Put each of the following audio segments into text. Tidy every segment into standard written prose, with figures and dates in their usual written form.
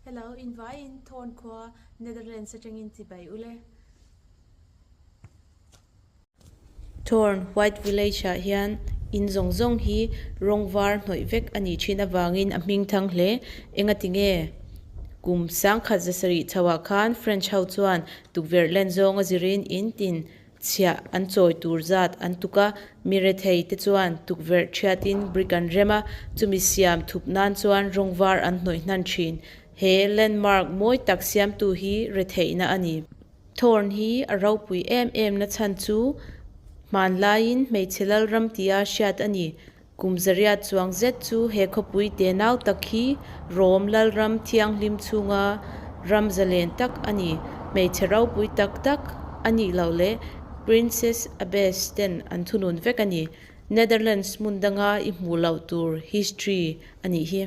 Hello, in vaiin Thorn khua Netherlands atangin chibai ule. Thorn White Village ah hian in zawng zawng hi rawng var hnawih vek a nih thin avangin a hming thang hle. Engati nge? Kum sangkhat zasarih chho ah khan French ho chuan tukverh len zawnga zirin in tin Chhiah an chawi tur zat an tuk a, mi rethei te chuan tukverh thiatin brick an rem a, chumi siam thup nan chuan rawng var an hnawih hnan thin. He landmark mawi tak siamtu hi retheihna a ni. Thorn hi a ropui em em na chhan chu hmanlaiin hmeichhe lalram tia hriat a ni. Kum zariat chuang zet chu he khawpui te nau tak hi Rom lalram thianghlim chhunga ram zalen tak a ni. Hmeichhe ropui tak tak a nih loh leh Princess Abbess ten an thunun vek a ni. Netherlands hmun danga i hmuh loh tur history a nih hi.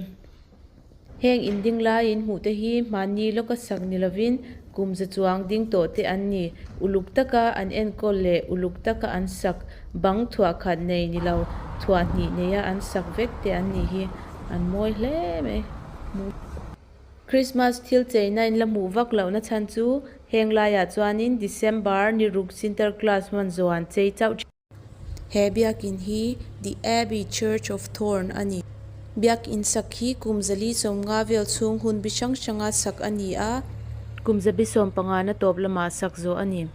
Heng in ding laiin hmuh te hi hmanni lawka sak ni lovin kum za chuang ding tawh te an ni. Uluk taka an enkawl leh uluk taka an sak bang thuah khat nei ni lo thuah hnih neia an sak vek te an nih hi an mawi hle mai. Christmas thil cheina in la hmuh vak lohna chhan chu heng laiah chuanin December ni ruk Sinterklaas hman zawh an chei chauh thin. He biakin hi The Abbey Church of Thorn a ni. Biakin sak hi kum zali sawmnga vel chhung hun bi hrang hranga sak a ni a. Kum zabi sawm pangana tawp lamah sak zawh a ni.